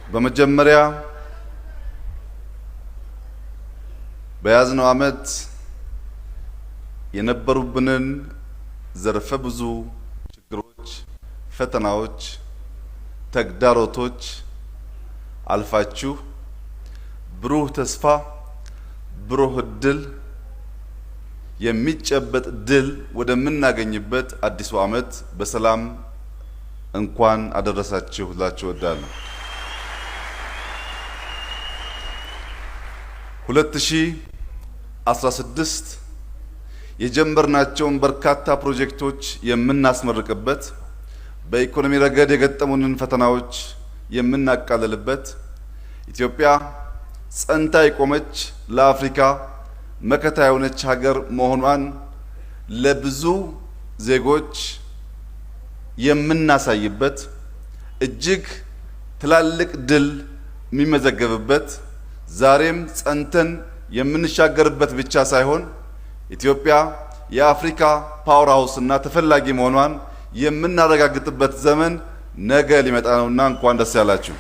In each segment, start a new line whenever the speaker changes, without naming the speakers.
በመጀመሪያ በያዝነው ዓመት የነበሩብንን ዘርፈ ብዙ ችግሮች፣ ፈተናዎች፣ ተግዳሮቶች አልፋችሁ ብሩህ ተስፋ፣ ብሩህ እድል፣ የሚጨበጥ ድል ወደምናገኝበት አዲሱ ዓመት በሰላም እንኳን አደረሳችሁ ላችሁ እወዳለሁ። 2016 የጀመርናቸውን በርካታ ፕሮጀክቶች የምናስመርቅበት፣ በኢኮኖሚ ረገድ የገጠሙንን ፈተናዎች የምናቃልልበት፣ ኢትዮጵያ ጸንታ የቆመች ለአፍሪካ መከታ የሆነች ሀገር መሆኗን ለብዙ ዜጎች የምናሳይበት፣ እጅግ ትላልቅ ድል የሚመዘገብበት፣ ዛሬም ጸንተን የምንሻገርበት ብቻ ሳይሆን ኢትዮጵያ የአፍሪካ power house እና ተፈላጊ መሆኗን የምናረጋግጥበት ዘመን ነገ ሊመጣ ነውና እንኳን ደስ ያላችሁ።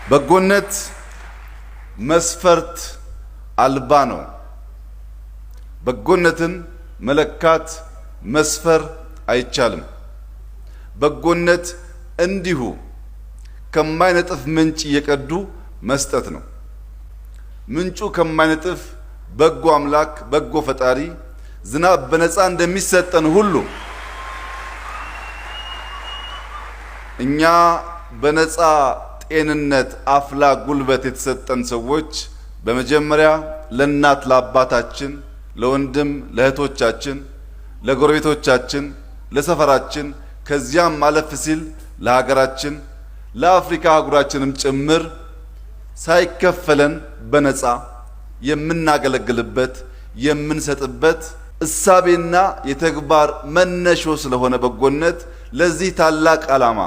በጎነት መስፈርት አልባ ነው። በጎነትን መለካት መስፈር አይቻልም። በጎነት እንዲሁ ከማይነጥፍ ምንጭ እየቀዱ መስጠት ነው። ምንጩ ከማይነጥፍ በጎ አምላክ በጎ ፈጣሪ ዝናብ በነፃ እንደሚሰጠን ሁሉ እኛ በነፃ ጤንነት፣ አፍላ ጉልበት የተሰጠን ሰዎች በመጀመሪያ ለእናት ለአባታችን፣ ለወንድም ለእህቶቻችን፣ ለጎረቤቶቻችን፣ ለሰፈራችን፣ ከዚያም አለፍ ሲል ለሀገራችን፣ ለአፍሪካ አህጉራችንም ጭምር ሳይከፈለን በነፃ የምናገለግልበት የምንሰጥበት እሳቤና የተግባር መነሾ ስለሆነ በጎነት ለዚህ ታላቅ ዓላማ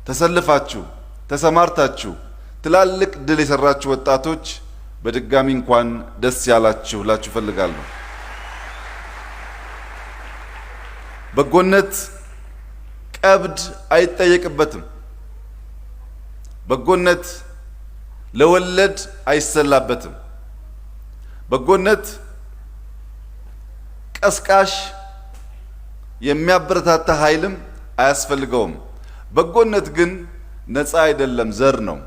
ተሰልፋችሁ ተሰማርታችሁ ትላልቅ ድል የሰራችሁ ወጣቶች በድጋሚ እንኳን ደስ ያላችሁ ላችሁ እፈልጋለሁ። በጎነት ቀብድ አይጠየቅበትም። በጎነት ለወለድ አይሰላበትም። በጎነት ቀስቃሽ የሚያበረታታ ኃይልም አያስፈልገውም። በጎነት ግን ነፃ አይደለም፣ ዘር ነው።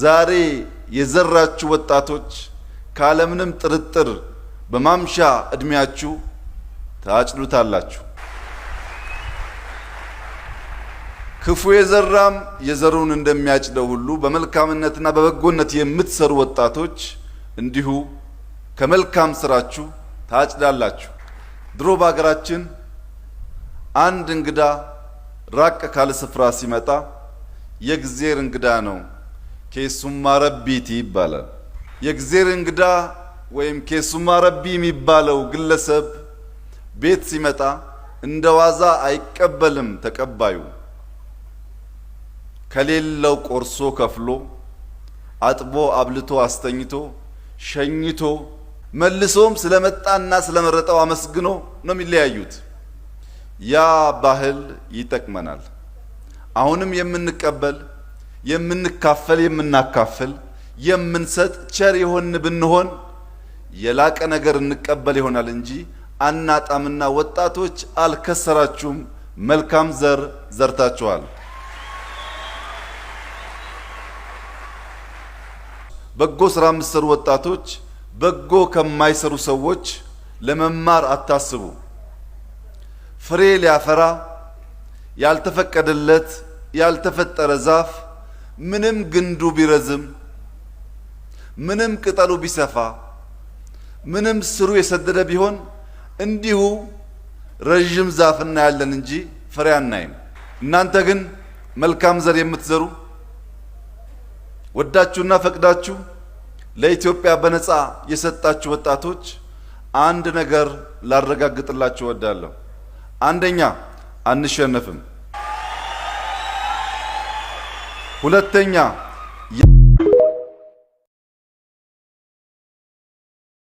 ዛሬ የዘራችሁ ወጣቶች ካለምንም ጥርጥር በማምሻ እድሜያችሁ ታጭዱታላችሁ። ክፉ የዘራም የዘሩን እንደሚያጭደው ሁሉ በመልካምነትና በበጎነት የምትሰሩ ወጣቶች እንዲሁ ከመልካም ስራችሁ ታጭዳላችሁ። ድሮ በሀገራችን አንድ እንግዳ ራቅ ካለ ስፍራ ሲመጣ የእግዜር እንግዳ ነው፣ ኬሱማ ረቢቲ ይባላል። የእግዜር እንግዳ ወይም ኬሱማ ረቢ የሚባለው ግለሰብ ቤት ሲመጣ እንደ ዋዛ አይቀበልም። ተቀባዩ ከሌለው ቆርሶ ከፍሎ አጥቦ አብልቶ አስተኝቶ ሸኝቶ መልሶም ስለመጣና ስለመረጠው አመስግኖ ነው የሚለያዩት። ያ ባህል ይጠቅመናል። አሁንም የምንቀበል፣ የምንካፈል፣ የምናካፍል፣ የምንሰጥ ቸር የሆን ብንሆን የላቀ ነገር እንቀበል ይሆናል እንጂ አናጣምና፣ ወጣቶች አልከሰራችሁም፣ መልካም ዘር ዘርታችኋል። በጎ ስራ የምትሰሩ ወጣቶች በጎ ከማይሰሩ ሰዎች ለመማር አታስቡ። ፍሬ ሊያፈራ ያልተፈቀደለት ያልተፈጠረ ዛፍ ምንም ግንዱ ቢረዝም፣ ምንም ቅጠሉ ቢሰፋ፣ ምንም ስሩ የሰደደ ቢሆን እንዲሁ ረዥም ዛፍ እናያለን እንጂ ፍሬ አናይም። እናንተ ግን መልካም ዘር የምትዘሩ፣ ወዳችሁና ፈቅዳችሁ ለኢትዮጵያ በነፃ የሰጣችሁ ወጣቶች አንድ ነገር ላረጋግጥላችሁ እወዳለሁ። አንደኛ፣ አንሸነፍም። ሁለተኛ፣